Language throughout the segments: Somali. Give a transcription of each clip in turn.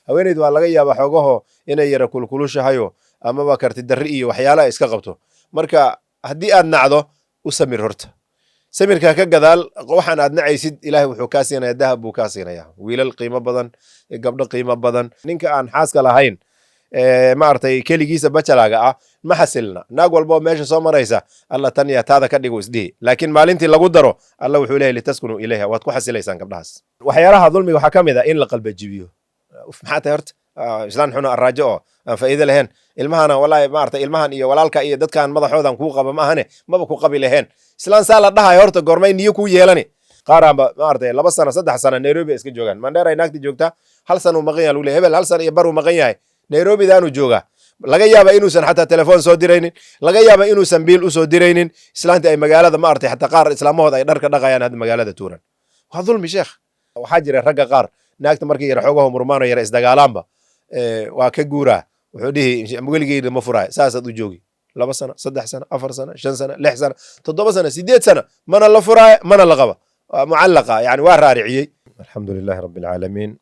Haweeneydu waa laga yaabaa xoogaho inay yara kulkulushahayo amaba karti darri iyo waxyaalaha iska qabto. Marka haddii aad nacdo, u samir horta. Samirkaa ka gadaal, waxaan aad nacaysid Ilaahay wuxuu kaa siinaya, dahab buu kaa siinaya, wiilal qiimo badan, gabdho qiimo badan. Ninka aan xaaska lahayn, maaragtay, keligiisa bachelorga ah, ma xasilna. Naag walba oo meesha soo maraysa, "Alla, tan yaa taada ka dhigo," isdhihi. Laakiin maalintii lagu daro, Alla wuxuu leeyahy: "Litaskunuu ilayha." Waad ku xasilaysaan gabdhahaas. Waxyaalaha dulmiga waxaa ka mid ah in la qalbajibiyo. "Uf, maxaa tahay horta? Islaan xuno, arraajo oo aan faa'iido lahayn. Ilmahana wallahi, maaragtay, ilmahan iyo walaalka iyo dadkan madaxoodan kuu qaba ma ahane, maba ku qabi laheen." Islaan saa la dhahayo horta goormay niyo kuu yeelani? Qaaraanba, maaragtay, 2 sano, 3 sano Nairobi ay iska joogaan. Mandheera ay naagti joogtaa, hal sana uu maqan yahay, lagu leeyahay hebel hal sana iyo bar uu maqan yahay, Nairobidaanuu joogaa. Laga yaaba inuusan xataa telefoon soo diraynin, laga yaaba inuusan biil usoo diraynin. Islaantii ay magaalada, maaragtay, xataa qaar islaamahooda ay dharka dhaqayaan hadda magaalada tuuran. Waa dulmi, sheekh. Waxaa jira ragga qaar naagta markay yara xoogaho murmaano, yara isdagaalaanba, waa ka guuraa. Wuxuu dhihi: "Weligeyda ma furaay." Saasaad u joogi 2 sano, 3 sano, 4 sano, 5 sano, 6 sano, 7 sano, 8 sano, mana la furaaya, mana la qaba. Waa mucallaqa, yani waa raariciyey. Alxamdu lilahi rabbi alcaalamiin,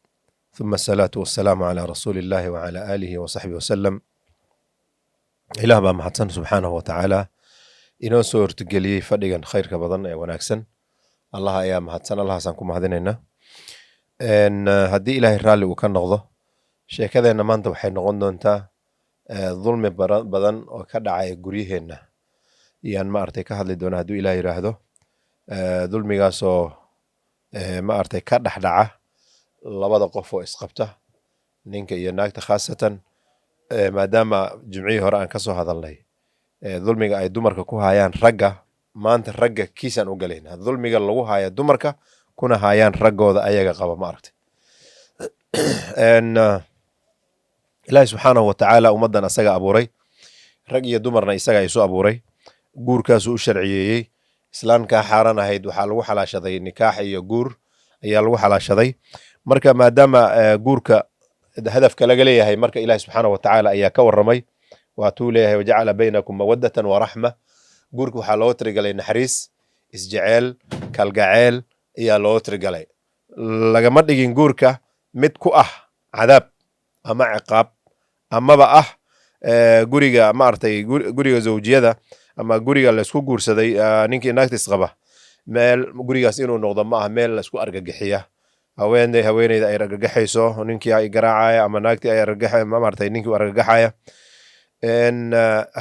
ثم الصلاة والسلام على رسول الله وعلى آله وصحبه وسلم. Ilaah baa mahadsan subxaanahu watacaala inoo soo hortogeliyey fadhigan khayrka badan ee wanaagsan. Allah ayaa mahadsan, Allahaasaan ku mahadinaynaa. Haddii Ilaahay raalli uu ka noqdo, sheekadeenna maanta waxay noqon doontaa dulmi badan oo ka dhacaya guryaheenna iyaan, maaragtay, ka hadli doona hadduu Ilaah yidhaahdo. Dulmigaasoo maaragtay, ka dhexdhaca labada qof oo isqabta, ninka iyo naagta khaasatan, maadaama jimcihii hore aan ka soo hadalnay dulmiga ay dumarka ku hayaan ragga. Maanta ragga kiisaan u galaynaa, dulmiga lagu haya dumarka kuna hayaan raggooda ayaga qaba, ma aragtay. Ilaahi subxaanahu watacaala ummaddan asaga abuuray, rag iyo dumarna isaga isu abuuray, guurkaasuu u sharciyeeyey. Islaamkaa xaaran ahayd waxaa lagu xalaashaday nikaax iyo guur ayaa lagu xalaashaday. Marka maadaama guurka hadafka laga leeyahay, marka Ilahi subxaanahu watacaala ayaa ka warramay, waatuu leeyahay: "Wajacala baynakum mawaddatan wa raxma." Guurka waxaa looga tirigalay naxariis, isjeceel, kalgaceel ayaa looga tirigalay. Lagama dhigin guurka mid ku ah cadaab ama ciqaab amaba ah guriga, maaragtay, guriga zawjiyada ama guriga laysku guursaday, ninkii naagtiis qaba, meel gurigaas inuu noqdo ma aha meel laysku argagixiya. Haweeney, haweeneyda ay argagaxayso, ninkii ay garaacaya, ama naagtii ay argagaxa, maaragtay, ninkii u argagaxaya.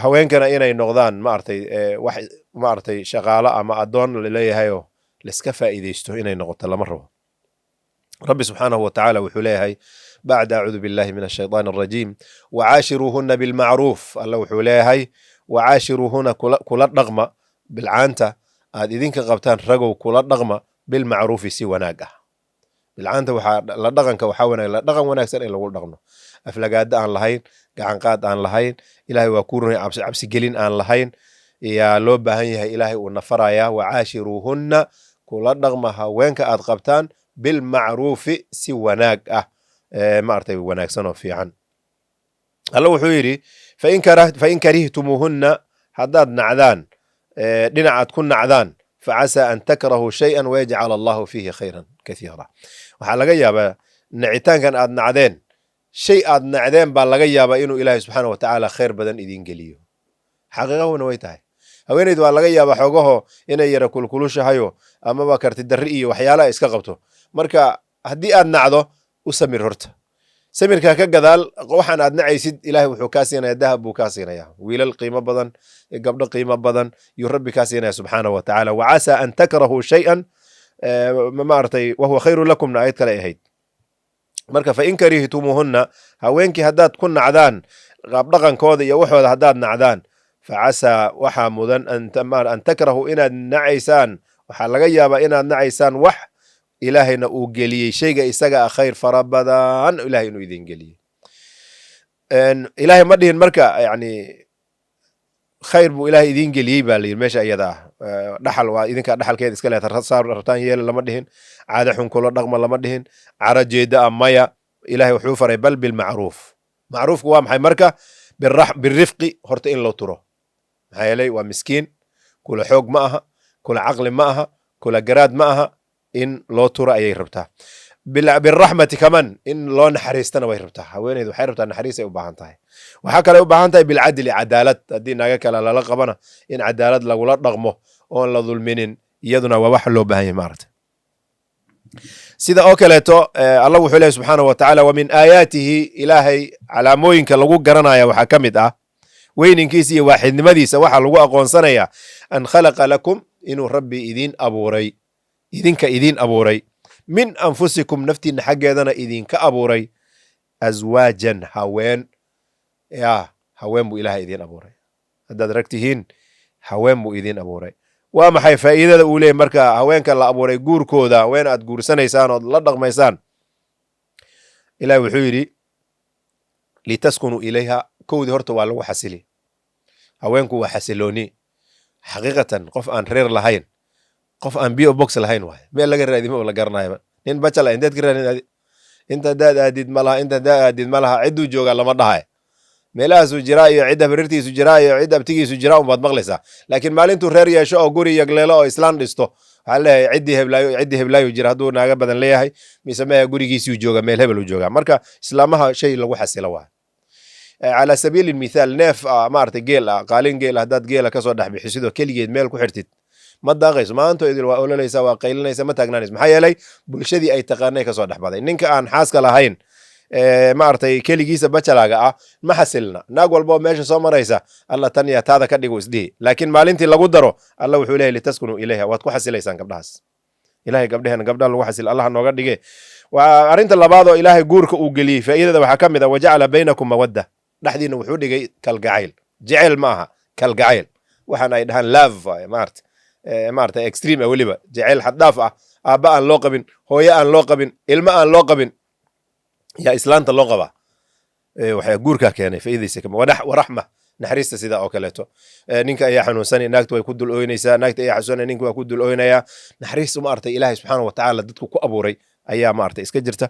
Haweenkana inay noqdaan, maaragtay, wax, maaragtay, shaqaalo ama addoon laleeyahayoo laiska faa'iideysto inay noqoto lama rabo. Rabbi subxaanahu watacaala wuxuu leeyahay bacda acuudu billahi min ashaytaan alrajiim: "Wacaashiruuhuna bilmacruuf." Alla wuxuu leeyahay: "Wacaashiruuhuna," kula dhaqma bilcaanta aad idinka qabtaan, ragow, kula dhaqma bilmacruufi, si wanaag ah. Bilcaanta waxaa la dhaqanka waxaa wanaag, la dhaqan wanaagsan in lagu dhaqno, aflagaado aan lahayn, gacanqaad aan lahayn, Ilaahay waa kuu runay, cabsi cabsigelin aan lahayn yaa loo baahan yahay. Ilaahay uu nafarayaa: "Wacaashiruuhunna," kula dhaqma haweenka aad qabtaan, "bilmacruufi," si wanaag ah, maaragtay, wanaagsan oo fiican. Alla wuxuu yidhi: "Fain karihtumuuhunna," haddaad nacdaan, dhinacaad ku nacdaan, "facasaa an takrahuu shay-an wayajcal allahu fiihi khayran kathiira." Waxaa laga yaabaa nacitaankan aad nacdeen, shay aad nacdeen baa laga yaabaa inuu Ilaahay subxaana wa tacaala khayr badan idin geliyo. Xaqiiqahuna way tahay. Haweeneydu waa laga yaabaa xoogaho inay yara kulkulushahayo amaba karti darri iyo waxyaalaha iska qabto. Marka haddii aad nacdo, u samir horta. Samirkaa ka gadaal, waxaan aad nacaysid Ilaahay wuxuu kaa siinaya, dahab buu kaa siinaya, wiilal qiimo badan, gabdho qiimo badan yuu Rabbi kaa siinaya subxaanahu wa tacaala. "Wacasaa an takrahuu shay-an," maaragtay, "wahuwa khayru lakumna" ayad kale ahayd. Marka "fain karihtumuuhunna," haweenkii haddaad ku nacdaan qaabdhaqankooda iyo waxooda haddaad nacdaan, "facasaa," waxaa mudan, "an takrahuu," inaad nacaysaan, waxaa laga yaabaa inaad nacaysaan wax Ilaahayna uu geliyey shayga isaga ah khayr fara badan Ilahay inuu idin geliyey. Ilaahay ma dhihin marka, yani, khayr buu Ilahay idin geliyey baa la yidhi meesha iyada ah. Dhaxal waa idinkaa dhaxalkeeda iska leeta, saar rabtaan yeela lama dhihin, caado xun kula dhaqma lama dhihin, caro jeeda ah maya. Ilahay wuxuu faray bal bilmacruuf. Macruufku waa maxay marka? Birifqi horta in loo turo, maxaa yeelay waa miskiin, kula xoog ma aha, kula caqli ma aha, kula garaad ma aha, in loo turo ayay rabtaa. Biraxmati kaman in loo naxariistana way rabtaa. Haweeneydu waxay rabtaa naxariis ay u baahan tahay. Waxaa kale u baahan tahay bilcadli, cadaalad. Haddii naaga kale lala qabana, in cadaalad lagula dhaqmo oon la dulminin, iyaduna waa wax loo baahan yahay, maaragta. Sida oo kaleeto, Allah wuxuu lehy subxaanahu wa tacaala: wa min aayaatihi, Ilaahay calaamooyinka lagu garanaya waxaa ka mid ah weyninkiisa iyo waaxidnimadiisa, waxaa lagu aqoonsanaya, an khalaqa lakum, inuu Rabbi idiin abuuray, idinka idiin abuuray, min anfusikum, naftiinna xaggeedana idinka abuuray, aswaajan, haween. Ya haween buu Ilaahay idiin abuuray. Haddaad rag tihiin, haween buu idiin abuuray. Waa maxay faa'iidada uu leeyahy marka haweenka la abuuray, guurkooda, haween aad guursanaysaan ood la dhaqmaysaan? Ilahi wuxuu yidhi: litaskunuu ilayha. Kowdii horta waa lagu xasili. Haweenku waa xasilooni xaqiiqatan. Qof aan reer lahayn, qof aan P.O. Box lahayn waay. Meel laga raadima la garanayaba. Nin bachelor inteed ka raadin? Inta hadaad aadid ma laha, inta hadaad aadid ma laha. Cidduu joogaa lama dhahay. Meelahaasuu jiraa iyo cidda habarirtiisu jiraa iyo cidda abtigiisu jiraa unbaad maqlaysaa. Laakiin maalintuu reer yeesho oo guri yagleelo oo islaan dhisto, waxaa leeyahay ciddii heblaayo, ciddii heblaayo jira. Hadduu naaga badan leeyahay, mise maya, gurigiisuu jooga, meel hebel uu joogaa. Marka islaamaha shay lagu xasilo waa. Calaa sabiili mithaal, neef, maaragtay, geel ah, qaalin geel, haddaad geela kasoo dhex bixisidoo keligeed meel ku xirtid, ma daaqayso. Maanto idil waa ololaysa, waa qaylinaysa, ma taagnaanayso. Maxaa yeelay, bulshadii ay taqaanay kasoo dhex baday. Ninka aan xaaska lahayn, maaragtay, keligiisa bachelor-ga ah, ma xasilna. Naag walba oo meesha soo maraysa, "Alla tan yaa taada ka dhigu," isdhihi. Laakiin maalintii lagu daro, Alla wuxuu leeyahy: litaskunuu ilayha, waad ku xasilaysaan gabdhahaas. Ilahay gabdhehena gabdhaha lagu xasil Allaha nooga dhige. Waa arrinta labaad oo Ilaahay guurka uu geliyey. Faa'iidada waxaa ka mid ah: wajacala baynakum mawadda, dhexdiina wuxuu dhigay kalgacayl. Jeceyl ma aha, kalgacayl. Waxaan ay dhahaan love, maarata, maarata, extreme ah, weliba jeceyl xaddhaaf ah, aabba aan loo qabin, hooyo aan loo qabin, ilmo aan loo qabin, yaa islaanta loo qabaa. Waxaa guurkaa keenay faa'iidaysa waraxma, naxariista. Sidaa oo kaleeto, ninka ayaa xanuunsanay, naagta way ku dul ooynaysaa. Naagta ayaa xanuunsanay, ninka waa ku dul ooynayaa. Naxariis, maaragtay, Ilaahay subxaana watacaala dadku ku abuuray ayaa, maaragtay, iska jirta.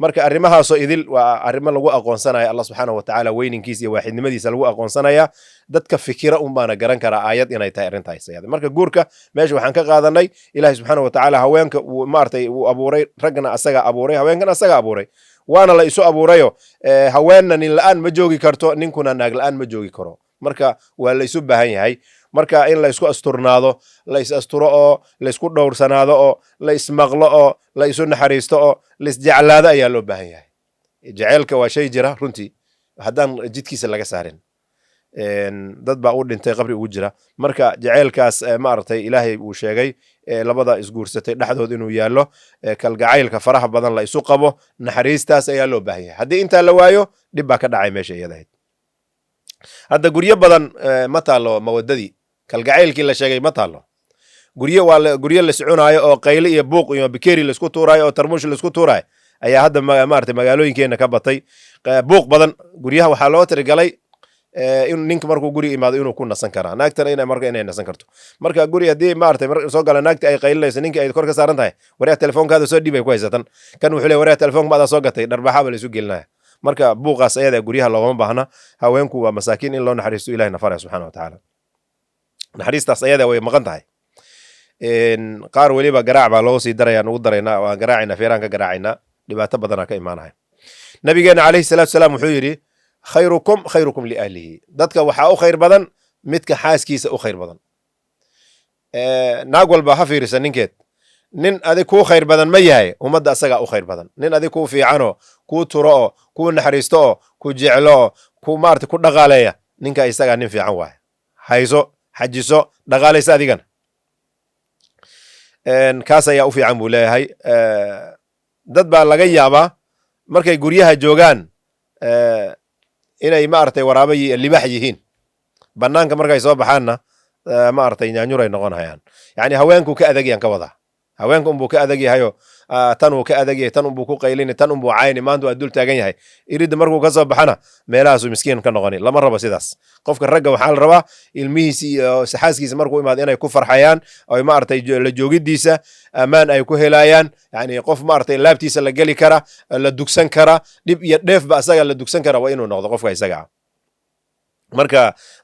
Marka arrimahaasoo idil waa arrimo lagu aqoonsanaya Allah subxaana watacaala weyninkiisa iyo waaxidnimadiisa lagu aqoonsanaya. Dadka fikira un baana garan karaa aayad inay tahay arrintaas ayada. Marka guurka meesha waxaan ka qaadanay, Ilaahay subxaana watacaala haweenka uu, maaragtay, uu abuuray, ragna asaga abuuray, haweenkana asaga abuuray, waana la isu abuurayo. Haweenna nin la-aan ma joogi karto, ninkuna naag la-aan ma joogi karo. Marka waa la isu baahan yahay. Marka in la isku asturnaado, la is asturo oo la isku dhowrsanaado oo la ismaqlo oo la isu naxariisto oo la isjeclaado ayaa loo baahan yahay. Jaceylka waa shay jira runtii, haddaan jidkiisa laga saarin. Dad baa u dhintay, qabri ugu jira. Marka jaceylkaas, maaragtay, Ilaahay uu sheegay labada isguursatay dhexdood inuu yaallo, kalgacaylka faraha badan la isu qabo, naxariistaas ayaa loo baahan yahay. Haddii intaa la waayo, dhib baa ka dhacay meesha iyada ahayd. Hadda guryo badan ma taalo mawadadii, kalgacaylkii la sheegay ma taalo. Guryo waa guryo la soconaayo oo qayle iyo buuq iyo bikeri laisku tuuraayo oo tarmuush laisku tuuraayo ayaa hadda, maaragtay, magaalooyinkeena ka batay. Buuq badan. Guryaha waxaa loo tirigalay in ninka markuu guriga imaado inuu ku nasan karaa, naagtana ina marka inay nasan karto. Marka guri haddii, maaragtay, mar soo gala, naagta ay qaylinayso, ninka ay kor ka saaran tahay, "Waryaa, telefoonkaada soo dhiib," ay ku haysatan. Kan wuxuu leeyahay: "Waryaa, telefoonka maadaa soo gatay?" Dharbaxaa ba la isu gelinaya. Marka buuqaas ayada guryaha loogama baahna. Haweenku waa masaakiin, in loo naxariisto Ilahi nafaraya subxana wa tacaala. Naxariistaas ayada way maqan tahay. Qaar weliba garaac baa looga sii daraya, nugu daraynaa, waan garaacayna, feeraan ka garaacaynaa, dhibaato badanaa ka imaanaya. Nabigeena calayhi salaatu salaam wuxuu yidhi: khayrukum khayrukum liahlihi. Dadka waxaa u khayr badan midka xaaskiisa u khayr badan. Naag walba ha fiirisa ninkeed. Nin adig kuu khayr badan ma yahay? Ummadda asagaa u khayr badan. Nin adig kuu fiicanoo kuu turo oo kuu naxariisto oo ku jeclo oo ku, maarata, ku dhaqaaleeya, ninka isagaa nin fiican waay. Hayso, xajiso, dhaqaalaysa adigana. Kaas ayaa u fiican buu leeyahay. Dad baa laga yaabaa markay guryaha joogaan inay, maaragtay, waraabo, libaax yihiin. Banaanka markay soo baxaanna, maaragtay, nyaanyuray noqonayaan. Yani haweenku ka adag yaan ka wadaa, haweenka unbuu ka adag yahayo, tan uu ka adag yahay, tan unbuu ku qaylini, tan unbuu cayni, maanta waa dul taagan yahay. Iridda markuu ka soo baxana, meelahaasuu miskiin ka noqoni. Lama rabo sidaas. Qofka ragga waxaa la rabaa ilmihiisi iyo xaaskiisa markuu imaado inay ku farxayaan, oy, maaragtay, la joogidiisa ammaan ay ku helayaan. Yani qof, maaragtay, laabtiisa la geli kara, la dugsan kara, dhib iyo dheefba asaga la dugsan kara waa inuu noqdo qofka isaga ah.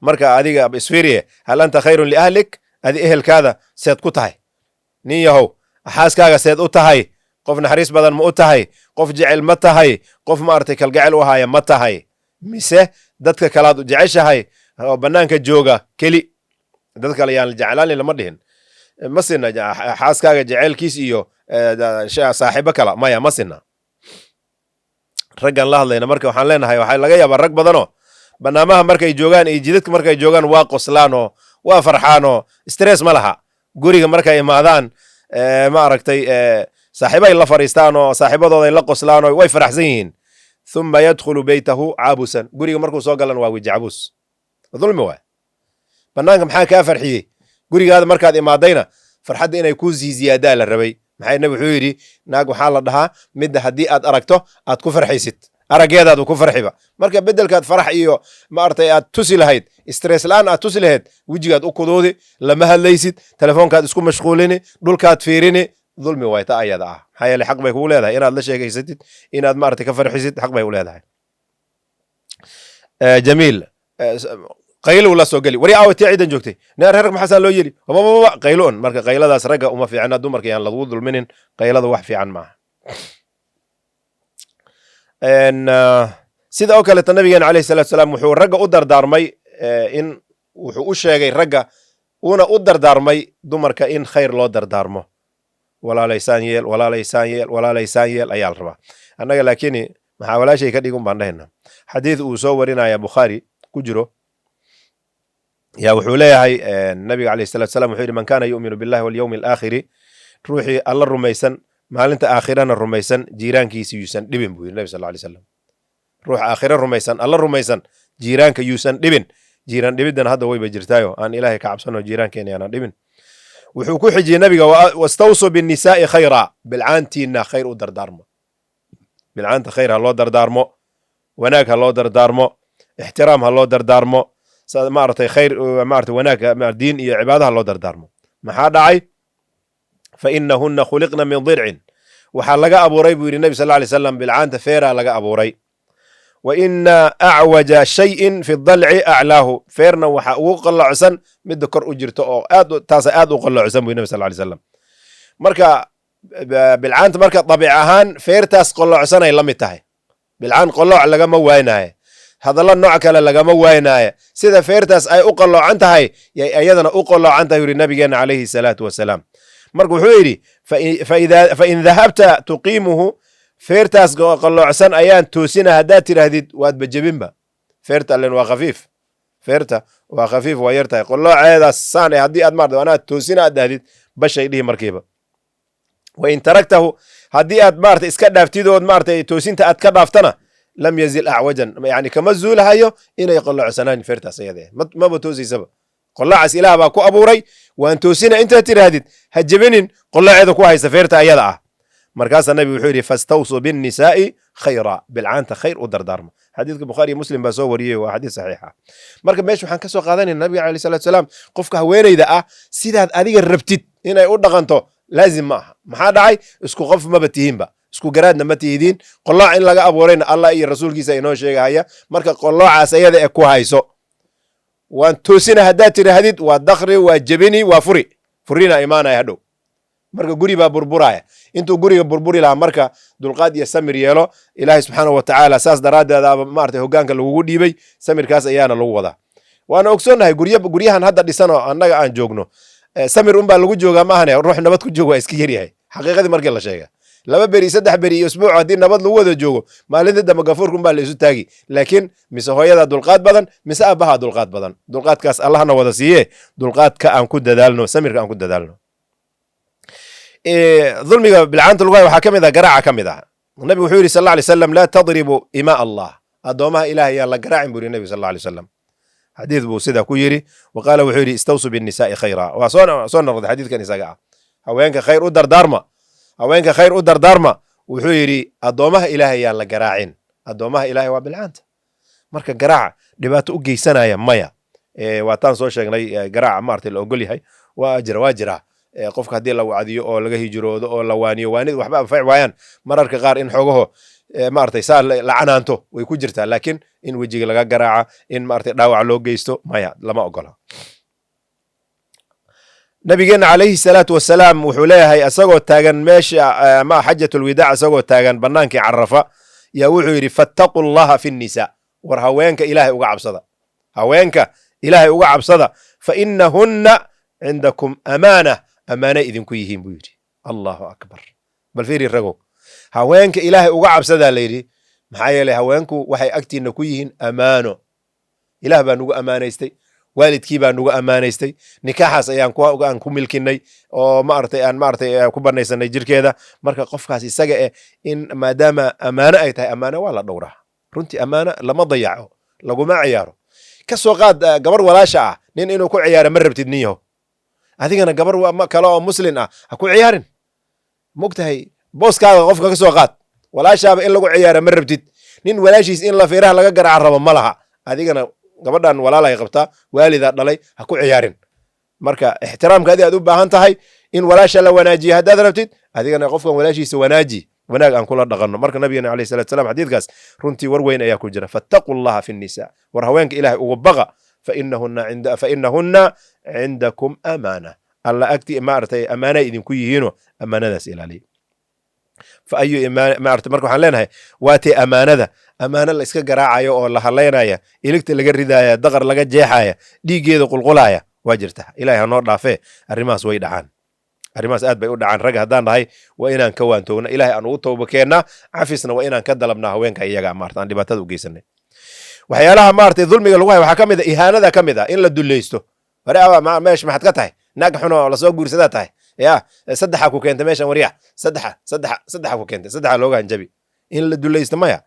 Marka adiga isfiiriye: hal anta khayrun liahlik? Adi ehelkaada seed ku tahay? Nin yahow, xaaskaaga seed u tahay? Qof naxariis badan ma u tahay? Qof jecel ma tahay? Qof maaragtay kalgacel u haya ma tahay? Mise dadka kalaad u jeceshahay oo bannaanka jooga keli? Dad kale yaan jeclaani lama dhihin. Ma sina xaaskaaga jeceylkiis iyo saaxiibo kala. Maya, ma sina. Raggan la hadlayna marka waxaan leenahay, waxaa laga yaabaa rag badanoo banaamaha markay joogaan iyo jidadka markay joogaan waa qoslaanoo waa farxaanoo stress ma laha. Guriga markay imaadaan, ma aragtay, saaxiibay la fariistaan oo saaxiibadooday la qoslaan oo way faraxsan yihiin. Thumma yadkhulu beytahu caabusan. Guriga markuu soo galan waa weji cabuus. Dulmi waay. Banaanka maxaa kaa farxiyey? Gurigaada markaad imaadayna farxadda inay kuu sii ziyaadaa la rabay. Maxay nabi wuxuu yidhi? Naag waxaa la dhahaa midda haddii aad aragto aad ku farxaysid, araggeedaad ku farxiba. Marka beddelkaad farax iyo maaragtay aad tusi lahayd, stress la'aan aad tusi lahayd, wejigaad u kuduudi, lama hadlaysid, telefoonkaad isku mashquulini, dhulkaad fiirini. Dulmi waay ta ayada ah. Maxaa yeelay xaq bay kugu leedahay inaad la sheegaysatid, inaad maaragtay ka farxisid, xaq bay u leedahay. Jamiil qaylow la soo geli: "Wari aawa tii ciidan joogtay? Ne reerka maxaasaa loo yeli?" Babababa, qaylo on. Marka qayladaas ragga uma fiicna, dumarka yaan lagu dulminin. Qaylada wax fiican maaha. Sida oo kaleeta nabigeena alayhi salatu salaam wuxuu ragga u dardaarmay, in wuxuu u sheegay ragga uuna u dardaarmay dumarka in khayr loo dardaarmo. "Walaalaysaan yeel, walaalaysaan yeel, walaalaysaan yeel" ayaa la rabaa. Annaga laakiin "Maxaa walaashay ka dhigun?" baan dhahayna. Xadiid uu soo warinaya Bukhaari ku jiro yaa wuxuu leeyahay, nabiga alayhi salatu salam wuxuu yidhi: "Man kaana yu'minu billahi walyawmi alaakhiri", ruuxii Alla rumaysan, maalinta aakhirana rumaysan, jiiraankiisa yuusan dhibin, buu yidhi nabi sal alay slam. Ruux aakhiro rumaysan, Alla rumaysan, jiiraanka yuusan dhibin. Jiiraan dhibiddan hadda wayba jirtaayo. Aan Ilaahay ka cabsano, jiiraankeena aanan dhibin. Wuxuu ku xijiyey nabiga: "Wastawsuu binnisaa'i khayra", bilcaantiina khayr u dardaarmo. Bilcaanta khayr ha loo dardaarmo, wanaag ha loo dardaarmo, ixtiraam ha loo dardaarmo, maaragtay khayr, maaragtay wanaag, diin iyo cibaado ha loo dardaarmo. Maxaa dhacay? "Fa inahunna khuliqna min dircin", waxaa laga abuuray, buu yidhi nabi sal alay slam, bilcaanta feeraa laga abuuray. "Wa ina acwaja shayin fi dalci aclaahu", feerna waxaa ugu qallocsan midda kor u jirto oo aad taasa aad u qallocsan, buu nabi sal alay slam. Marka bilcaanta marka dabiic ahaan feertaas qallocsanay la mid tahay. Bilcaan qallooc lagama waynaayo, hadallo nooc kale lagama waynaayo. Sida feertaas ay u qalloocan tahay yay ayadana u qalloocan tahay, yuri nabigeena calayhi salaatu wasalaam. Marka wuxuu yidhi: "Fain dahabta tuqiimuhu", feertaas qalloocsan ayaan toosina haddaad tidhaahdid, waadba jebinba feerta. Allen waa khafiif, feerta waa khafiif, waa yar tahay qallooceedaas saan. Haddii aad maarata "Anaa toosina" aad dhahdid, bashay dhihi markiiba. "Wain taraktahu", haddii aad maarata iska dhaaftid ood maarata toosinta aad ka dhaaftana, "lam yazil acwajan", yani kama zuulahayo inay qalloocsanaan feertaas ayada. Maba toosiysaba, qalloocaas Ilaah baa ku abuuray. "Waan toosina" intaad tidhaahdid, ha jebinin qallooceeda ku haysta feerta ayada ah. Markaasaa nabi wuxuu yidhi: "Fastawsuu binnisaa'i khayra", bilcaanta khayr u dardaarma. Xadiidka Bukhaari iyo Muslim baa soo wariyey, waa xadiis saxiix ah. Marka meesha waxaan ka soo qaadanayna, nabiga alayhi salatu salaam, qofka haweeneyda ah sidaad adiga rabtid inay u dhaqanto laazim ma aha. Maxaa dhacay? Isku qof maba tihiinba, isku garaadna ma tihidiin. Qolooc in laga abuurayna Allah iyo rasuulkiisa inoo sheegahaya. Marka qoloocaas ayada ee ku hayso "Waan toosina" haddaad tidhaahdid, waa dakri, waa jebini, waa furi, furina imaanaya hadhow. Marka guri baa burburaya. Intuu guriga burburi lahaa, marka dulqaad iyo samir yeelo. Ilaahay subxaanahu watacaala saas daraaddeedaaba maaragtay hoggaanka lagugu dhiibay, samirkaas ayaana lagu wadaa. Waana ogsoonnahay gurya guryahan hadda dhisan oo annaga aan joogno, samir unbaa lagu joogaa maahane, ruux nabad ku jooga waa iska yaryahay. Xaqiiqadii markii la sheega, 2 beri, 3 beri iyo usbuuc haddii nabad lagu wada joogo, maalinta dambe gafuurka unbaa la isu taagi. Laakiin mise hooyadaa dulqaad badan mise aabbahaa dulqaad badan? Dulqaadkaas Allahna wada siiye. Dulqaadka aan ku dadaalno, samirka aan ku dadaalno. Dulmiga bilcaanta lagu hayo waxaa ka mid ah garaaca ka mid ah. Nabigu wuxuu yidhi sal alla alay slam: "Laa tadribu imaa Allah", addoomaha Ilahay yaan la garaacin, buu yidhi nabigu sal alla alay wasalam. Xadiid buu sidaa ku yidhi. Wa qaala, wuxuu yidhi: "Istawsuu binnisaai khayra". Waa soo noqday xadiidkan isaga ah. Haweenka khayr u dardaarma, haweenka khayr u dardaarma. Wuxuu yidhi: "Addoomaha Ilaahay yaan la garaacin." Addoomaha Ilaahay waa bilcaanta. Marka garaaca dhibaato u geysanaya maya. Waataan soo sheegnay, garaaca maaragtay la ogol yahay waa jira, waa jiraa. Qofka haddii la wacdiyo oo laga hijroodo oo la waaniyo, waanid waxba anfaci waayaan, mararka qaar in xoogaho maaragtay saa la canaanto way ku jirtaa. Laakiin in wejiga laga garaaca, in maaragtay dhaawac loo geysto, maya, lama ogola. Nabigeenna calayhi salaatu wasalaam wuxuu leeyahay, isagoo taagan meesha ama xajatulwidaac, isagoo taagan bannaankii Carafa, yaa wuxuu yidhi: "Fattaqu llaha fi nnisaa." War haweenka Ilaahay uga cabsada, haweenka Ilaahay uga cabsada. "Fa inahunna cindakum amaana," amaanay idinku yihiin buu yidhi. Allahu akbar! Bal fiiri ragow, haweenka Ilaahay uga cabsadaa la yidhi. Maxaa yeelay, haweenku waxay agtiina ku yihiin amaano. Ilaah baa nugu ammaanaystay, waalidkii baa nugu ammaanaystay, nikaaxaas ayaan aan ku milkinay oo maaragtay aan maaragtay ku banaysanay jirkeeda. Marka qofkaas isaga eh, in maadaama ammaano ay tahay, ammaano waa la dhowraa. Runtii ammaano lama dayaco, laguma ciyaaro. Ka soo qaad gabar walaasha ah nin inuu ku ciyaaro ma rabtid. Nin yaho, adigana gabar kale oo muslin ah ha ku ciyaarin. Mogtahay, booskaaga qofka ka soo qaad, walaashaaba in lagu ciyaaro ma rabtid. Nin walaashiis in la feeraha laga garaaca rabo ma laha. Adigana gabadhan walaal ay qabtaa, waalidaa dhalay, ha ku ciyaarin. Marka ixtiraamka adi aad u baahan tahay in walaasha la wanaajiyo haddaad rabtid, adigana qofkan walaashiisa wanaaji, wanaag aan kula dhaqanno. Marka nabigeena alayhi salatu salam xadiidkaas runtii war weyn ayaa ku jira: "Fattaqu llaha fi nisa." War haweenka Ilaahay ugu baqa. Fainahunna cindakum amaana, Alla agti maaragtay amaanay idinku yihiino, amaanadaas ilaaliya. Fa ayu maarata. Marka waxaan leenahay, waa tee amaanada? Amaano la iska garaacayo oo la halaynaya, iligta laga ridaya, daqar laga jeexaya, dhiiggeeda qulqulaya waa jirta. Ilahay hanoo dhaafee, arrimahaas way dhacaan, arrimahaas aad bay u dhacaan. Rag haddaan nahay, waa inaan ka waantoogna, Ilahay aan ugu tawba keennaa, cafisna waa inaan ka dalabnaa haweenka iyaga maarata aan dhibaatada u geysanay. Waxyaalaha maaragtay dulmiga lagu hayo waxaa ka mid a ihaanada, ka mid ah in la dulleysto. Ware aba, meesh maxaad ka tahay? Naag xun oo lasoo guursadaa tahay. Ya saddexa ku keentay meeshan? Warya, saddexa, saddexa, saddexa ku keentay, saddexa looga hanjabi. In la dulleysto maya.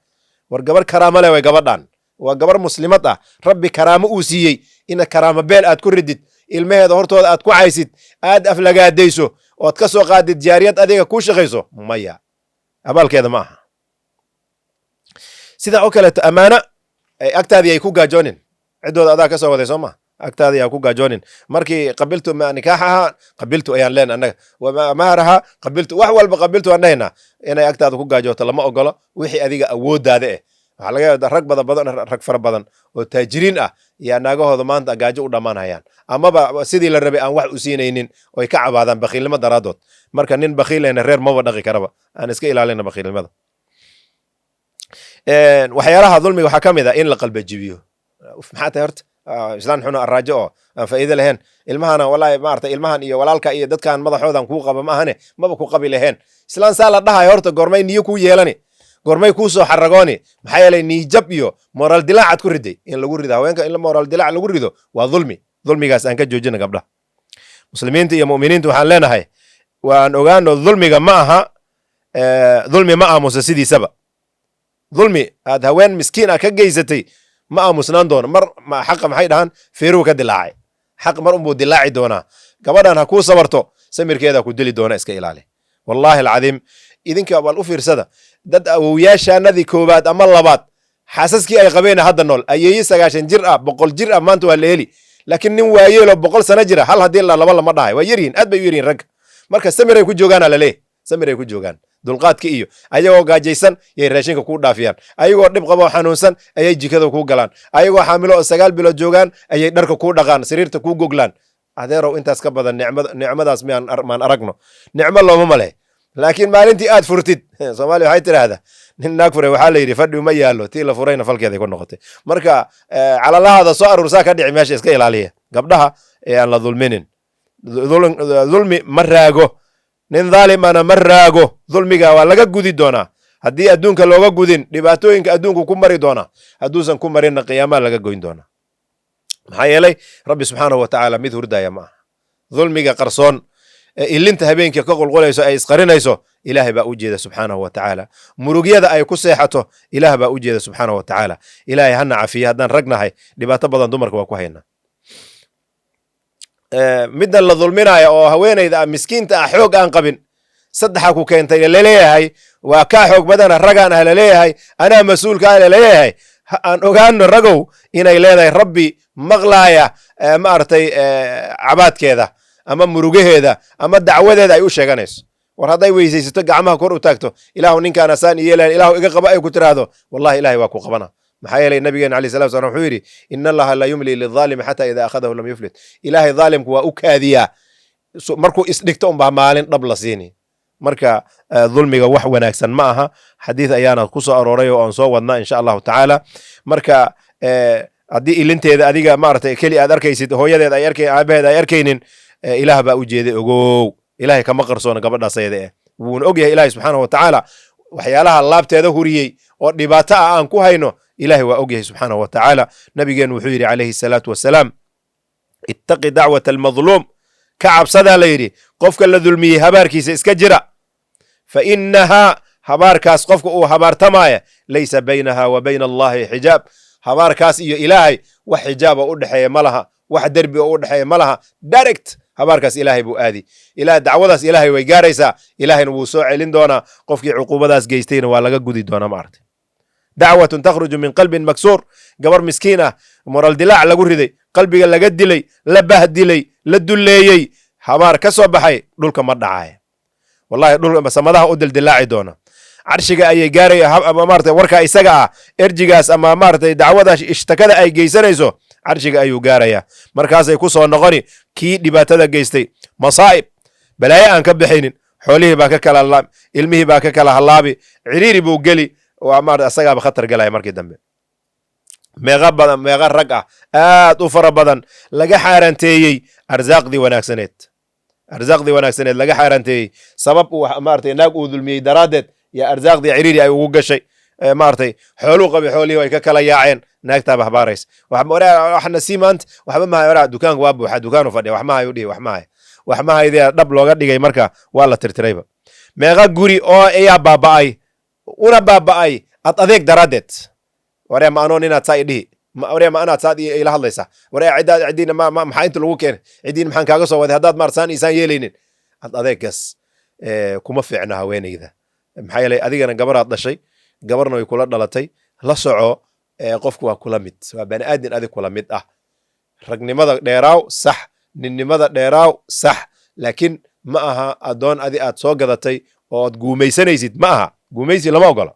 War gabar karaamo leh way gabadhan, waa gabar muslimad ah, Rabbi karaamo uu siiyey. Ina karaamo beel aad ku ridid, ilmaheeda hortooda aad ku caysid, aad aflagaadayso, ood ka soo qaadid jaariyad adiga kuu shaqayso, maya, abaalkeeda ma aha. Sidaa oo kaleeto, ammaano agtaadii ay ku gaajoonin. Ciddooda adaa ka soo waday, soo ma? Agtaadii ha ku gaajoonin. Markii qabiltu ma nikaax ahaa, qabiltu ayaan leen annaga, maharaha qabiltu, wax walba qabiltu aan dhahaynaa. Inay agtaada ku gaajooto lama ogolo. Wixii adiga awooddaada eh, waxaa laga yaaba rag badan badan, rag fara badan oo taajiriin ah yaa naagahooda maanta gaajo u dhammaanayaan, amaba sidii la rabay aan wax u siinaynin, oy ka cabaadaan bakhiilnimo daraaddood. Marka nin bakhiilena reer maba dhaqi karaba. Aan iska ilaalina bakhiilnimada. Waxyaalaha dulmiga waxaa ka mid ah in la qalbajibiyo. Uf, maxaa tahay horta? Islaan xuno, arraajo oo aan faa'iido lahayn. Ilmahana wallahi maarata ilmahan iyo walaalka iyo dadkan madaxoodan kuu qaba ma ahane, maba ku qabi laheen. Islaan saa la dhahayo horta goormay niyo kuu yeelani? Goormay kuu soo xaragooni? Maxaa yeelay, niijab iyo moraal dilaacaad ku riday. In lagu rido haweenka, in moraal dilaac lagu rido waa dulmi. Dulmigaas aan ka joojina. Gabdhaha muslimiinta iyo mu'miniinta waxaan leenahay, waan ogaano dulmiga ma aha, dulmi ma aamusa sidiisaba. Dulmi aad haween miskiin ah ka geysatay ma aamusnaan doono. Mar ma xaqa maxay dhahaan, feeruhu ka dilaacay. Xaq mar unbuu dilaaci doonaa. Gabadhan ha kuu sabarto, samirkeeda ku dili doona, iska ilaali. Wallaahi alcadiim, idinka bal u fiirsada, dad awowyaashaanadii koowaad ama labaad xaasaskii ay qabeen hadda nool, ayeeye 90 jir ah, 100 jir ah maanta waa la heli, laakiin nin waayeeloo 100 sano jira hal haddii la laba lama dhahay. Waa yaryihin, aad bay u yaryihin ragga. Marka samiray ku joogaana laleeyahy, samiray ku joogaan, dulqaadka iyo ayagoo gaajaysan yay raashinka kuu dhaafiyaan, ayagoo dhib qabo oo xanuunsan ayay jikada kuu galaan, ayagoo xaamilo oo 9 bilood joogaan ayay dharka kuu dhaqaan, sariirta kuu goglaan. Adeerow, intaas ka badan nicmada, nicmadaas miyaan maan aragno? Nicmo looma male. Laakiin maalintii aad furtid, Soomaaliya waxay tidhaahdaa, nin naag furay waxaa la yidhi fadhi uma yaallo, tii la furayna falkeeday ku noqotay. Marka calalahaada soo aruursaa ka dhici meesha. Iska ilaaliya gabdhaha ee aan la dulminin. Dulmi ma raago, nin dhaalimana ma raago. Dulmiga waa laga gudi doonaa. Haddii adduunka looga gudin, dhibaatooyinka adduunku ku mari doonaa. Hadduusan ku marinna, qiyaamaha laga goyn doonaa. Maxaa yeelay, Rabbi subxaanahu wa tacaala mid hurdaya ma aha. Dulmiga qarsoon ee ilinta habeenkii ka qulqulayso ay isqarinayso, Ilaahay baa u jeeda subxaanahu wa tacaala. Murugyada ay ku seexato, Ilaah baa u jeeda subxaanahu wa tacaala. Ilaahay hana cafiye. Haddaan rag nahay, dhibaato badan dumarka waa ku haynaa. Middan la dulminaya oo haweenayda ah, miskiinta ah, xoog aan qabin, saddexa ku keentay laleeyahay, waa kaa xoog badana, ragaan ah laleeyahay, anaa mas-uulka ah laleeyahay. Aan ogaano ragow inay leedahay Rabbi maqlaaya, maaragtay cabaadkeeda ama murugaheeda ama dacwadeeda ay u sheeganayso. War hadday weysaysato, gacmaha kor u taagto, "Ilaahu ninkaan asaan yeelayan, Ilaahu iga qaba," ay ku tiraahdo, wallahi Ilahay waa ku qabana. Maxaa yeelay, nabigeena alayh salatu salam wuxuu yidhi: "Ina Allaha la yumli lidaalimi xata ida akhadahu lam yuflit." Ilaahay dhaalimku waa u kaadiyaa. Markuu isdhigto unbaa maalin dhab la siini. Marka dulmiga wax wanaagsan ma aha. Xadiid ayaana ku soo arooray oo aan soo wadnaa, insha Allahu tacaala. Marka haddii ilinteeda adiga maaragtay keli aad arkaysid, hooyadeed ay arkay, aabaheed ay arkaynin, Ilaah baa u jeeday. Ogow, Ilahay kama qarsoona gabadhaas ayada eh, wuuna og yahay Ilahay subxaanahu wa tacaala. Waxyaalaha laabteeda huriyey oo dhibaato ah aan ku hayno, Ilahay waa og yahay subxaanahu wa tacaala. Nabigeenu wuxuu yidhi calayhi salaatu wasalaam: "Ittaqi dacwata almadluum." Ka cabsadaa la yidhi qofka la dulmiyey habaarkiisa iska jira. Fa innahaa, habaarkaas qofka uu habaartamaaya, laysa baynaha wa bayna Allahi xijaab. Habaarkaas iyo Ilaahay wax xijaaba u dhexeeya ma laha, wax derbi oo u dhexeeya ma laha. Direct habaarkaas Ilaahay buu aadi. Ilaah dacwadaas Ilaahay way gaaraysaa, Ilaahayna wuu soo celin doonaa. Qofkii cuquubadaas geystayna waa laga gudi doonaa, maaragtay. Dacwatun takhruju min qalbin maksuur. Gabar miskiin ah, moral dilaac lagu riday, qalbiga laga dilay, la bahdilay, la dulleeyey, habaar ka soo baxay dhulka ma dhacaya wallahi, dhul samadaha u dildilaaci doona, carshiga ayay gaaraya. Maaragtay, warka isaga ah, erjigaas ama maaragtay dacwada ishtakada ay geysanayso carshiga ayuu gaarayaa. Markaasay ku soo noqoni kii dhibaatada geystay masaa'ib, balaayo aan ka bixaynin. Xoolihii baa ka kala laabi, ilmihii baa ka kala halaabi, ciriiri buu geli, waa maarata asagaaba khatar galaya markii dambe. Meeqa badan, meeqa rag ah aad u fara badan laga xaaranteeyey arsaaqdii wanaagsaneed, arsaaqdii wanaagsaneed laga xaaranteeyey sabab uu maaragtay naag uu dulmiyey daraaddeed yaa arsaaqdii ciriiri ay ugu gashay. Maaragtay xooluu qabay, xoolihii ay ka kala yaaceen, naagtaaba habaaraysa. Waxna sii maanta waxba mahayo. Waraa dukaanku waa buuxa, dukaanu fadhiya, wax ma hayo dhihi, wax ma hayo, wax ma haydee dhab looga dhigay. Marka waa la tirtirayba. Meeqa guri oo ayaa baaba'ay, una baaba'ay ad adeeg daraaddeed? Waree, ma anoon inaad saa idhihi? Waree, ma anaad saad ila hadlaysaa? Waree, ciddaad ciddiina ma maxaa inta lagu keenay? Ciddiina maxaan kaaga soo waday haddaad maar saan isaan yeelaynin? Ad adeegas kuma fiicna haweeneyda. Maxaa yeelay, adigana gabaraad dhashay, gabarna way kula dhalatay. La soco, qofku waa kula mid, waa bani aadin adig kula mid ah. Ragnimada dheeraaw sax, ninnimada dheeraaw sax, laakiin ma aha addoon adi aad soo gadatay oo aad guumaysanaysid. Ma aha, guumaysi lama ogola.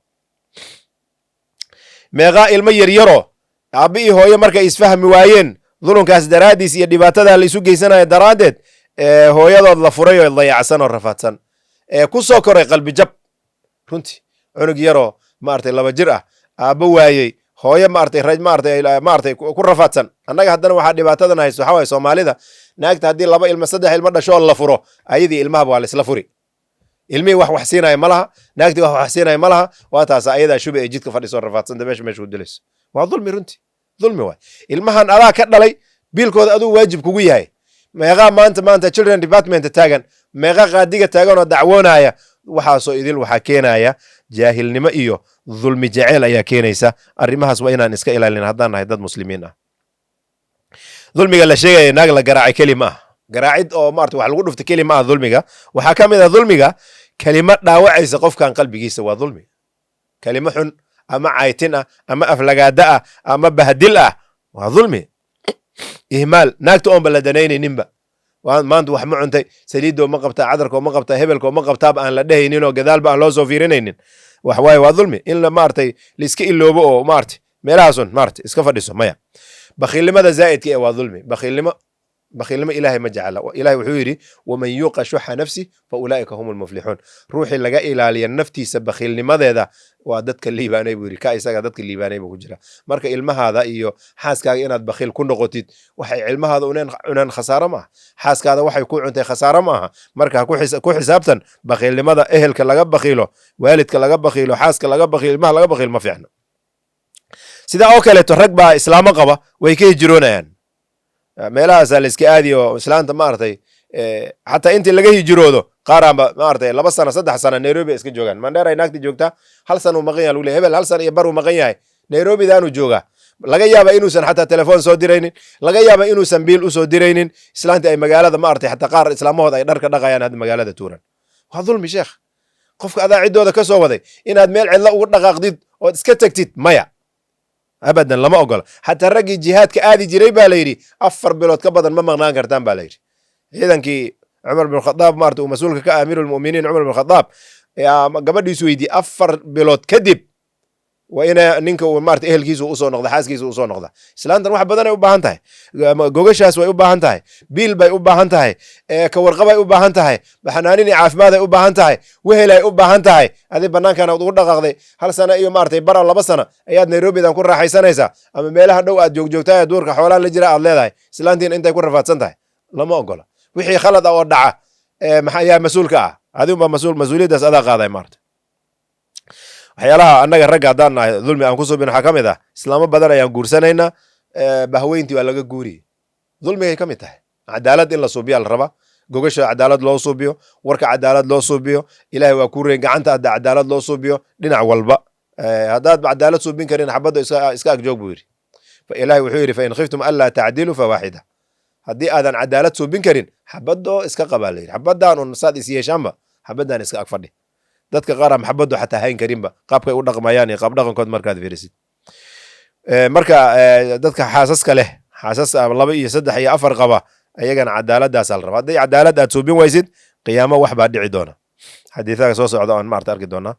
Meeqaa ilmo yaryaro aabbi iyo hooyo markay isfahmi waayeen dulunkaas daraaddiis iyo dhibaatada la isu geysanaya daraaddeed, hooyadood la furay oo dayacsan oo rafaadsan ee ku soo koray qalbi jab runtii. Cunug yaroo maaragtay 2 jir ah, aabbo waayey, hooyo maaragtay raj maaragtay ku rafaadsan. Annaga haddana waxaa dhibaatadan haysto waxaa waye Soomaalida naagta haddii laba ilmo, saddex ilmo dhasho oo la furo, ayadii ilmahaba waa la isla furi. Ilmihii wax wax siinaya ma laha, naagtii wax wax siinaya ma laha. Waa taas ayadaa shuba ee jidka fadhisoo rafaadsanta, meesha ku dilayso. Waa dulmi runtii, dulmi waay. Ilmahan adaa ka dhalay, biilkooda aduu waajib kugu yahay. Meeqaa maanta children department taagan? Meeqa qaadiga taagan oo dacwoonaya? Waxaasoo idil waxaa keenaya jaahilnimo iyo dulmi jeceel ayaa keenaysa. Arrimahaas waa inaan iska ilaalin haddaan nahay dad Muslimiin ah. Dulmiga la sheegaya naag la garaacay keli ma ah, garaacid oo maarata wax lagu dhufta keli ma ah. Dulmiga waxaa ka mid ah dulmiga kelimo dhaawacaysa qofkan qalbigiisa, waa dulmi. Kelimo xun ama caytin ah ama aflagaada ah ama bahdil ah waa dulmi. Ihmaal, naagta oonba la danaynayninba, maanta wax ma cuntay, saliidoo ma qabtaa, cadarkoo ma qabtaa, hebelkoo ma qabtaaba aan la dhehaynin oo gadaalba aan loo soo fiirinaynin, wax waaye, waa dulmi. In la maaragtay laiska iloobo oo maaragtay meelahaasun maaragtay iska fadhiso, maya. Bakhiilnimada zaa'idka ee waa dulmi. Bakhiilnimo Ilaahay ma jecla. Ilahay wuxuu yidhi: "Waman yuuqa shuxa nafsi fa ulaa'ika hum lmuflixuun." Ruuxii laga ilaaliya naftiisa bakhiilnimadeeda waa dadka liibaanay buu yidhi. Ka isaga dadka liibaanay buu ku jira. Marka ilmahaada iyo xaaskaaga inaad bakhiil ku noqotid, waxay ilmahaada cuneen khasaaro ma aha, xaaskaada waxay ku cuntay khasaaro ma aha. Marka ha ku xisaabtan bakhiilnimada. Ehelka laga bakhiilo, waalidka laga bakhiilo, xaaska laga bakhiilo, ilmaha laga bakhiilo ma fiicno. Sidaa oo kaleeto rag baa islaamo qaba way ka hijiroonayaan, meelahaasaa la iska aadi oo islaanta maaragtay xataa intii laga hijiroodo qaaraanba maaragtay 2 sano, 3 sano Nairobi ay iska joogaan. Mandheer ay naagta joogtaa, hal sana uu maqan yahay lagu leeyahay, hebel hal sana iyo bar uu maqan yahay, Nairobidaanuu joogaa. Laga yaaba inuusan xataa telefoon soo diraynin, laga yaaba inuusan biil usoo diraynin. Islaantii ay magaalada maaragtay xataa qaar islaamahooda ay dharka dhaqayaan hadda magaalada tuuran. Waa dulmi, sheekh. Qofka adaa ciddooda ka soo waday, inaad meel cidla ugu dhaqaaqdid ood iska tagtid, maya, abadan lama ogola. Xataa raggii jihaadka aadi jiray baa la yidhi 4 bilood ka badan ma maqnaan kartaan baa la yidhi. Ciidankii Cumar bin Khadaab maarata uu mas-uulka ka, amiiru lmu'miniin Cumar bin Khadaab, gabadhiisu weydiiyey 4 bilood kadib. Waa ina ninka uu maarata ehelkiisa usoo noqda, xaaskiisa usoo noqda. Islaantan wax badan ay u baahan tahay. Gogashaas way u baahan tahay, biil bay u baahan tahay, ka warqabay u baahan tahay, xanaanin iyo caafimaad ay u baahan tahay, wehel ay u baahan tahay. Adi banaankan aad ugu dhaqaaqday hal sano iyo maaragtay bara 2 sano ayaad Nairobidan ku raaxaysanaysaa ama meelaha dhow aad joogjoogtahay, duurka xoolaha la jira aad leedahay. Islaantiina intay ku rafaadsan tahay lama ogola. Wixii khalad ah oo dhaca, maxaa yaa mas-uulka ah? Adigunbaa mas-uul, mas-uuliyaddaas adaa qaaday. Maarata waxyaalaha annaga ragga haddaan nahay dulmi aan ku subin waxaa ka mid ah islaamo badan ayaan guursanaynaa, bahweyntii waa laga guuriyey. Dulmigay ka mid tahay. Cadaalad in la suubiyaa la rabaa, gogasha cadaalad loo suubiyo, warka cadaalad loo suubiyo. Ilahay waa kuu reyn, gacanta hadda cadaalad loo suubiyo dhinac walba. Haddaad cadaalad suubin karin, xabadda iska agjoog buu yidhi. Ilahay wuxuu yidhi: "Fain khiftum anlaa tacdiluu fawaaxida." Haddii aadan cadaalad suubin karin, xabadoo iska qabaa la yidhi. Xabadaan un saad is yeeshaanba, xabadaan iska ag fadhi. Dadka qaar aan xabaddu xataa hayn karinba, qaabkay u dhaqmayaan iyo qaab dhaqankood markaad fiirisid. Marka dadka xaasaska leh, xaasas laba iyo saddex iyo afar qaba, ayagana cadaaladaasaa la rabaa. Hadday cadaalad aad suubin waysid, qiyaamo wax baa dhici doona. Xadiisaha soo socda oon maarata arki doonaa.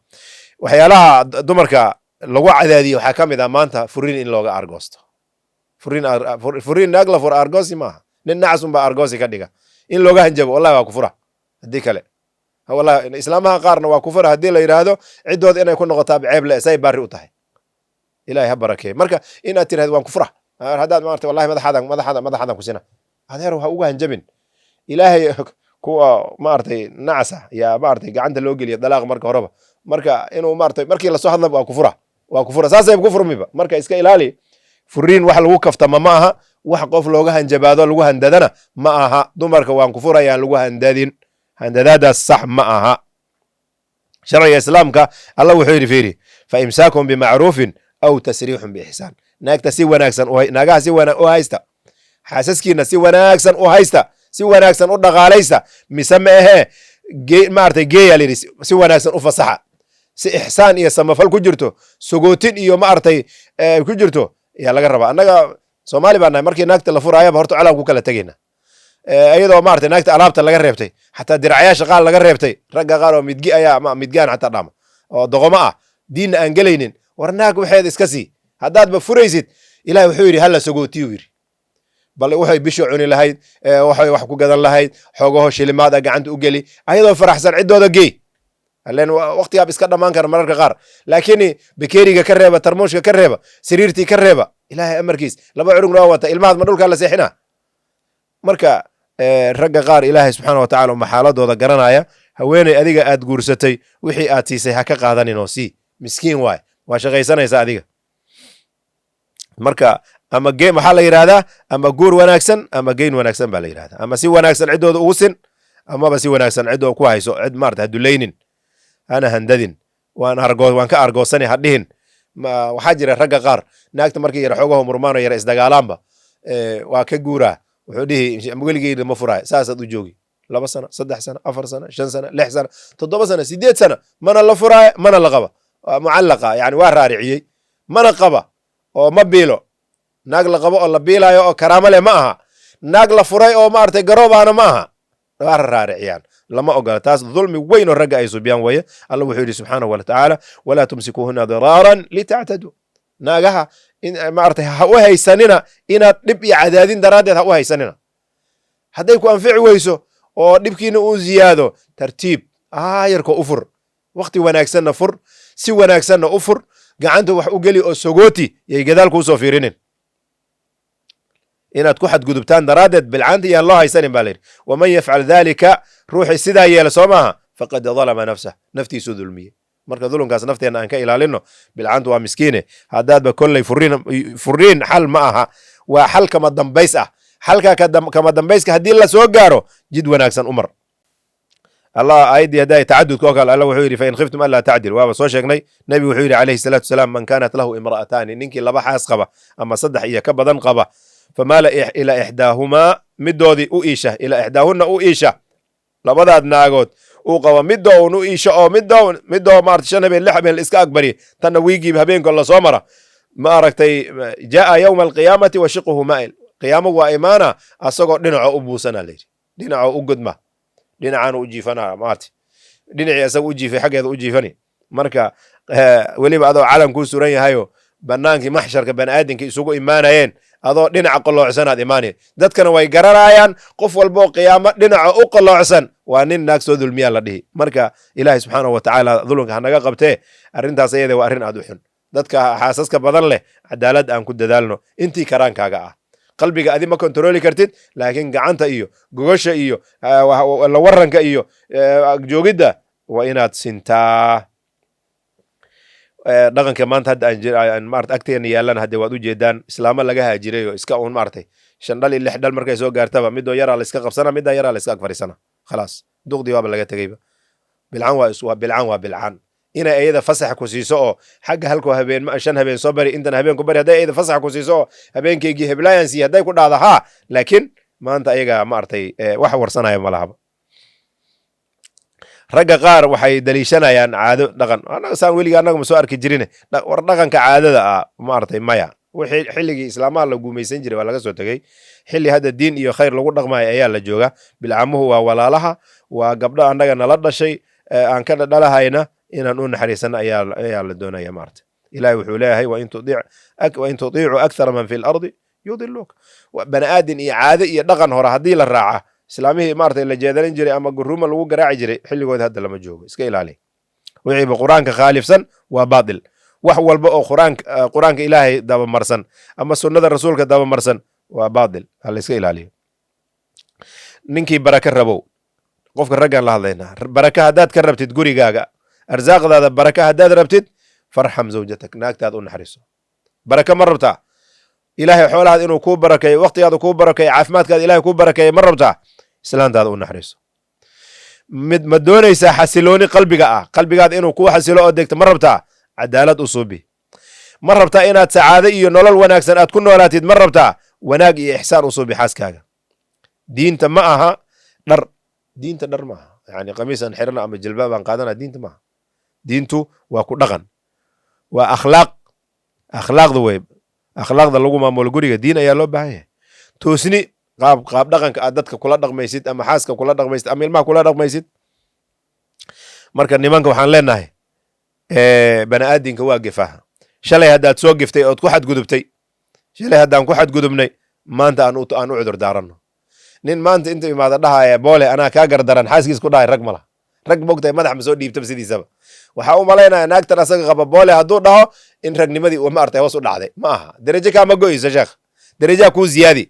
Waxyaalaha dumarka lagu cadaadiyo waxaa ka mid ah maanta furiin in looga argoosto. Furiin, furiin naag la fura argoosi maaha. Nin nacas unbaa argoosi ka dhiga. In looga hanjabo, "Wallahi waa ku fura, haddii kale wallahi." Islaamaha qaarna "waa ku fura" haddii la yidhaahdo, ciddooda inay ku noqotaa ceeb le, say baari u tahay. Ilahay ha barakeeye. Marka inaad tirahdo "waan ku fura" haddaad maarata, "Wallahi madaxaadan madaxaada madaxaadan ku sina," adeer ha uga hanjabin. Ilaahay kuwa maaragtay nacasa yaa maaragtay gacanta loo geliya dalaaq marka horeba. Marka inuu maaragtay markii lasoo hadlaba "waa ku fura, waa ku fura," saasay ku furmiba. Marka iska ilaali furiin. Wax lagu kaftama ma aha, wax qof looga hanjabaado, lagu handadana ma aha. Dumarka "waan ku furayaan" lagu handadin, handadaadaas sax ma aha. Sharciga Islaamka Allah wuxuu yidhi, fiiri: "Fa imsaakun bimacruufin aw tasriixun biixsaan." Naagta si wanaagsan, naagaha si wanaag u haysta, xaasaskiina si wanaagsan u haysta, si wanaagsan u dhaqaalaysta, mise ma ahee, maaragtay geeya la yidhi, si wanaagsan u fasaxa, si ixsaan iyo samafal ku jirto, sogootin iyo maaragtay ku jirto ayaa laga rabaa. Annaga Soomaali baa nahay, markii naagta la furaayaba horta colaan ku kala tegayna, iyadoo maaragtay naagta alaabta laga reebtay, xataa diracyaasha qaar laga reebtay. Ragga qaar oo midgi ayaa midgaan xataa dhama oo doqomo ah, diinna aan gelaynin. War naag waxeeda iska sii. Haddaadba furaysid, Ilahi wuxuu yidhi hala sagootiyu yidhi. Bal waxay bisha cuni lahayd, waxay wax ku gadan lahayd, xoogaho shilimaad a gacanta u geli, ayadoo faraxsan ciddooda gey. Alen waqtigaab iska dhammaan kara mararka qaar, laakiin bakeeriga ka reeba, tarmuushka ka reeba, sariirtii ka reeba. Ilaahay amarkiis laba curugna waa wata, ilmahaad ma dhulkaa la seexina? Marka ragga qaar Ilaahay subxaana wa tacala uma xaaladooda garanaya. Haweeney adiga aad guursatay wixii aad siisay ha ka qaadanin oo sii, miskiin waay, waa shaqaysanaysa adiga. Marka ama ge waxaa la yidhahdaa ama guur wanaagsan ama geyn wanaagsan baa la yidhahdaa. Ama si wanaagsan ciddooda ugu sin, amaba si wanaagsan ciddooda ku hayso. Cid maarata ha dulaynin, hana handadin. Waan argo, waan ka argoosani ha dhihin. Waxaa jira ragga qaar naagta markii yara xoogaho murmaano, yara isdagaalaanba, waa ka guuraa. Wuxuu dhihi "Weligeyna ma furaay." Saasaad u joogi 2 sano, 3 sano, 4 sano, 5 sano, 6 sano, 7 sano, 8 sano, mana la furaaya, mana la qaba. Waa mucallaqa, yani waa raariciyey, mana qaba oo ma biilo. Naag la qabo oo la biilaayo oo karaamo leh ma aha. Naag la furay oo maaragtay garoobaana ma aha. Waa raariciyaan, lama ogola taas. Dulmi weyn oo ragga ay subiyaan weeye. Alla wuxuu yidhi subxaanahu wa tacaala: "Walaa tumsikuuhuna diraaran litactaduu." Naagaha in maaragtay ha u haysanina inaad dhib iyo cadaadin daraaddeed ha u haysanina. Hadday ku anfici weyso oo dhibkiina uu ziyaado, tartiib aayarko u fur. Waqti wanaagsanna fur, si wanaagsanna u fur, gacanta wax u geli oo sogooti, yay gadaal kuusoo fiirinin. Inaad ku xadgudubtaan daraaddeed bilcaanta yaan loo haysanin baa layidhi. "Waman yafcal dalika," ruuxii sidaa yeela, soo maaha, "faqad dalama nafsah," naftiisuu dulmiyey. Marka dulumkaas nafteenna aan ka ilaalino. Bilcaantu waa miskiine. Haddaadba kolley furiin, furiin xal ma aha, waa xal kama dambays ah. Xalka kama dambayska haddii la soo gaaro, jid wanaagsan u mar. Allah aayaddii hadday tacadudka oo kale, Alla wuxuu yidhi: "Fain khiftum anlaa tacdil." Waaba soo sheegnay. Nebigu wuxuu yidhi calayhi salaatu wasalaam: "Man kaanat lahu imra'ataani," ninkii laba xaas qaba ama saddex iyo ka badan qaba, "famaala ilaa ixdaahumaa," midoodii u iisha, "ilaa ixdaahunna" u iisha, labadaad naagood uu qabo midoo un u iisho, oo midoo midoo maarata 5 habeen, 6 habeen la iska agbari, tanna wiigiiba habeenka lasoo mara, ma aragtay, "jaa yowma alqiyaamati wa shiquhu maa'il." Qiyaamo waa imaana asagoo dhinaco u buusana layidhi, dhinaco u godma, dhinacaanu u jiifana, maarata dhinacii asaga u jiifay xaggeeda u jiifani. Marka Weliba adoo calan kuu suran yahayo, banaankii maxsharka baniaadamka isugu imaanayeen adoo dhinaca qoloocsanaad imaanaya, dadkana way garanayaan. Qof walboo qiyaamo dhinaca u qoloocsan waa nin naag soo dulmiyaa la dhihi. Marka Ilaahay subxaanahu watacaala dulunka hanaga qabtee. Arrintaas ayada waa arrin aad u xun. Dadka xaasaska badan leh, cadaalad aan ku dadaalno intii karaankaaga ah. Qalbiga adi ma kontrooli kartid, laakiin gacanta iyo gogosha iyo la waranka iyo joogidda waa inaad sintaa. Dhaqanka maanta hadda aan maarata agteena yaalana hadde waad ujeedaan, islaamo laga haajiray oo iska uun maaragtay shan dhal iyo lix dhal markay soo gaartaba, midoo yaraa la iska qabsana, middaa yaraa la iska ag fadhiisana, khalaas, duqdii waaba laga tegeyba. Bilcan waa bilcan, waa bilcan inay ayada fasax ku siiso oo xagga halkoo habeen shan habeen soo bari, intan habeen ku bari. Hadday ayada fasax ku siiso oo habeenkaygii heblaayaan siiye hadday ku dhahda, haa. Laakiin maanta ayaga maaragtay wax warsanaya ma lahaba. Ragga qaar waxay daliishanayaan caado, dhaqan. Annaga saan weliga annaga ma soo arki jirine. War dhaqanka caadada ah maaragtay maya. Wixii xilligii islaamaha la guumaysan jiray waa laga soo tegey. Xilli hadda diin iyo khayr lagu dhaqmayo ayaa la jooga. Bilcamuhu waa walaalaha, waa gabdho annaga nala dhashay, aan ka dhadhalahayna. Inaan u naxariisano ayaa la doonaya maaragtay. Ilahi wuxuu leeyahay: "Wain tutiicuu akthara man fi lardi yudiluuk." Bani aadin iyo caado iyo dhaqan hore haddii la raaca, islaamihii maaragtay la jeedalin jiray ama guruuma lagu garaaci jiray, xilligooda hadda lama joogo. Iska ilaali wixiiba Qur-aanka khaalifsan, waa baatil. Wax walba oo Qur-aanka Ilaahay dabamarsan ama sunnada Rasuulka dabamarsan waa baatil, ha la iska ilaaliyo. Ninkii baraka rabow, qofka raggaan la hadlaynaa, baraka haddaad ka rabtid gurigaaga, arsaaqdaada baraka haddaad rabtid, farxam zawjatak, naagtaada u naxariiso. Baraka ma rabtaa? Ilaahay xoolahaad inuu kuu barakeeyo, waqtigaada kuu barakeeyo, caafimaadkaada Ilahay kuu barakeeyo ma rabtaa? Islaantaada u naxariiso. Mid ma doonaysaa xasilooni qalbiga ah? Qalbigaada inuu kuu xasilo oo degto ma rabtaa? Cadaalad u suubi. Ma rabtaa inaad sacaado iyo nolol wanaagsan aad ku noolaatid? Ma rabtaa? Wanaag iyo ixsaan u suubi xaaskaaga. Diinta ma aha dhar. Diinta dhar ma aha, yani qamiisaan xirana ama jilbaab aan qaadana diinta ma aha. Diintu waa ku dhaqan, waa akhlaaq. Akhlaaqda wey, akhlaaqda lagu maamulo guriga diin ayaa loo baahan yahay. Toosni qaab dhaqanka aad dadka kula dhaqmaysid ama xaaska kula dhaqmaysid ama ilmaha kula dhaqmaysid. Marka nimanka waxaan leenahay, bani aadinka waa gefaha. Shalay haddaad soo geftay ood ku xadgudubtay, shalay haddaan ku xadgudubnay, maanta aan u cudur daaranno. Nin maanta inta imaada dhahaya "Boole, anaa kaa gardaran" xaaskiis ku dhahay, rag ma laha. Rag mogtahay madax ma soo dhiibtaba sidiisaba. Waxaa u malaynaya naagtan asaga qaba "boole" hadduu dhaho in ragnimadii maartay hoos u dhacday. Ma aha, derajo kaama go'ayso sheekh, derajaa kuu ziyaadi.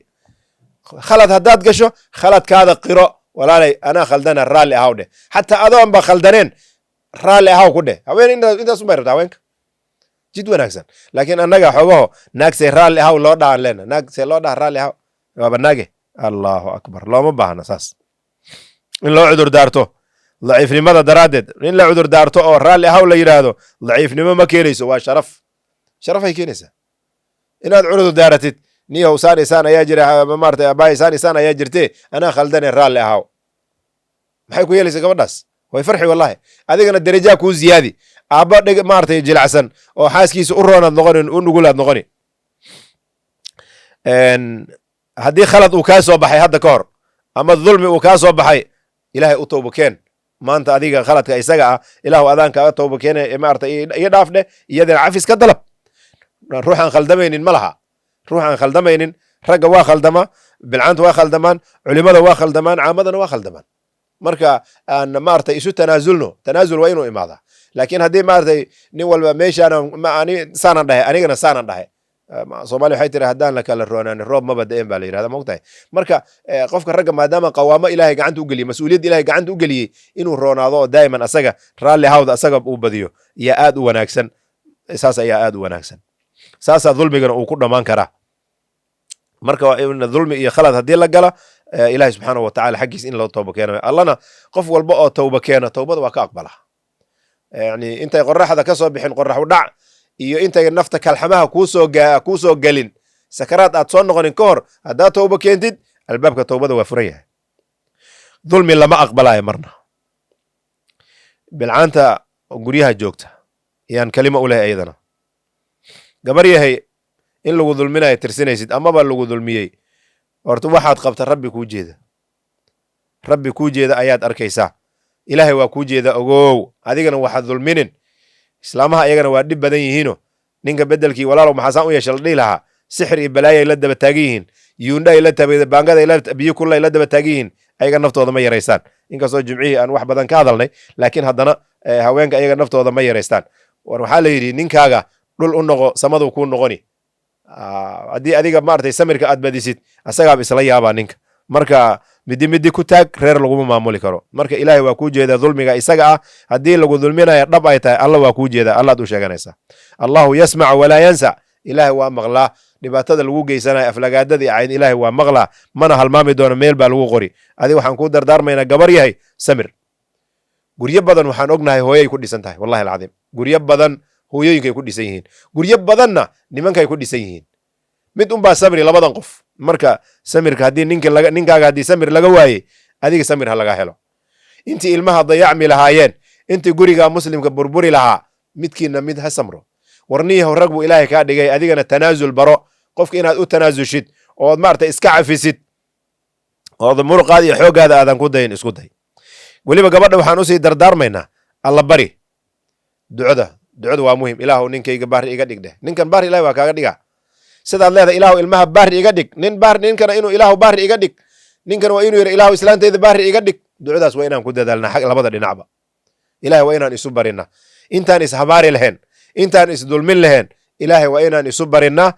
Khalad haddaad gasho, khaladkaada qiro. "Walaalay, anaa khaldana, raalli ahaw" dheh. Xataa adoon ba khaldaneen, "Raalli ahaw" ku dheh. Haween intaas unbay rabtaa, haweenka jid wanaagsan. Laakiin annaga xogaho "Naagsay raalli ahaw" loo dhahan leena. Naagsay loo dhaha "Raalli ahaw"? Waaba naage. Allahu akbar! Looma baahna saas in loo cudur daarto daciifnimada daraaddeed. In la cudur daarto oo "Raalli ahaw" la yidhaahdo daciifnimo ma keenayso, waa sharaf. Sharafay keenaysaa inaad cudur daaratid. "Niyow, saan isaan ayaa jira, maarata abaay, saan isaan ayaa jirte, anaa khaldane, raalli ahaw." Maxay ku yeelaysa gabadhaas? Way farxi wallahi, adigana derajaa kuu ziyaadi. Aabba dheg maaratay jilacsan oo xaaskiisa u roonaad noqoni, u nugulaad noqoni. Haddii khalad uu kaa soo baxay hadda ka hor ama dulmi uu kaa soo baxay, Ilaahay u tawba keen maanta. Adiga khaladka isaga ah "Ilaahu adaan kaaga tawba keene, maarata iyo dhaaf" dheh. Iyadana cafis ka dalab. Ruux aan khaldamaynin ma laha, ruux aan khaldamaynin. Ragga waa khaldama, bilcaanta waa khaldamaan, culimada waa khaldamaan, caamadana waa khaldamaan. Marka aan maaragtay isu tanaasulno. Tanaasul waa inuu imaadaa. Laakiin haddii maaragtay nin walba meeshaan ani saanan dhahay, anigana saanan dhahay, Soomaaliya waxay tiri: "Haddaan la kala roonaanin, roob maba da'en" baa la yidhahda, mogtahay? Marka qofka ragga, maadaama qawaamo Ilaahay gacanta u geliyey, mas-uuliyadda Ilahay gacanta u geliyey, inuu roonaado oo daa'iman asaga raalli hawda asaga uu badiyo yaa aad u wanaagsan. Saas ayaa aad u wanaagsan, saasaa dulmigana uu ku dhammaan karaa. Marka waa in dulmi iyo khalad haddii la gala, Ilahi subxaanahu watacala xaggiis in loo tooba keeno. Allana qof walba oo towba keena towbada waa ka aqbala. Yani intay qoraxda ka soo bixin qorax u dhac iyo intay nafta kalxamaha kuusoo gelin, sakaraad aad soo noqonin ka hor, haddaad towba keentid, albaabka towbada waa furan yahay. Dulmi lama aqbalayo marna. Bilcaanta guryaha joogta yaan kalima u lehay ayadana. Gabar yahay, in lagu dulminayo tirsinaysid amaba lagu dulmiyey, horta waxaad qabta Rabbi kuu jeeda, Rabbi kuu jeeda ayaad arkaysaa. Ilaahay waa kuu jeeda, ogow. Adigana waxaad dulminin. Islaamaha iyagana waa dhib badan yihiino. Ninka bedelkii "Walaalow, maxaasaan u yeesha?" la dhihi lahaa, sixir iyo balaayay la daba taagan yihiin, yuundha ay la tabe, baangada ay la, biyo kulla ay la daba taagan yihiin. Ayaga naftooda ma yaraystaan, inkastoo Jimcihii aan wax badan ka hadalnay, laakiin haddana haweenka ayaga naftooda ma yaraystaan. War waxaa la yidhi, ninkaaga dhul u noqo, samaduu kuu noqoni. Haddii adiga maaragtay samirka aad badisid, asagaaba isla yaabaa ninka. Marka midi midi ku taag reer laguma maamuli karo. Marka Ilaahay waa kuu jeedaa dulmiga isaga ah. Haddii lagu dulminaya dhab ay tahay, Alla waa kuu jeedaa, Allaad u sheeganaysaa. Allahu yasmacu walaa yansa. Ilaahay waa maqlaa dhibaatada lagu geysanayo, aflagaadada iyo cayn. Ilaahay waa maqlaa, mana halmaami doono, meel baa lagu qori. Adiga waxaan kuu dardaarmaynaa, gabar yahay, samir. Guryo badan waxaan ognahay hooyay ku dhisan tahay. Wallahi alcadiim, guryo badan hooyooyinkay ku dhisan yihiin, guryo badanna nimankay ku dhisan yihiin. Mid unbaa samri labadan qof. Marka samirka haddii ninka laga, ninkaaga haddii samir laga waayey, adiga samir ha laga helo. Intii ilmaha dayacmi lahaayeen, intii guriga muslimka burburi lahaa, midkiina mid ha samro. Warniyahow, rag buu Ilaahay kaa dhigay, adigana tanaasul baro. Qofka inaad u tanaasushid ood maarata iska cafisid, ood muruqaada iyo xooggaada aadan ku dayin, isku day. Weliba gabadha waxaan usii dardaarmaynaa alla bari, ducada. Ducada waa muhim. "Ilaahu, ninkayga baari iga dhig" dheh. Ninkan baari Ilahi waa kaaga dhigaa. Sidaad leedahay "Ilaahu, ilmaha baari iga dhig", nin baari, ninkana inuu "Ilaahu, baari iga dhig", ninkana waa inuu yidhi "Ilaahu, islaantayda baari iga dhig". Ducadaas waa inaan ku dadaalnaa xag labada dhinacba. Ilahay waa inaan isu barinaa intaan ishabaari lahayn, intaan isdulmin lahayn. Ilaahay waa inaan isu barinaa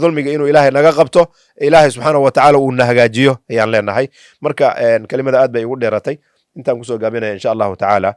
dulmiga inuu Ilaahay naga qabto, Ilaahay subxaanahu wa tacaala uu na hagaajiyo ayaan leenahay. Marka kelimada aad bay igu dheeratay, intaan kusoo gaabinaya insha Allahu tacaala.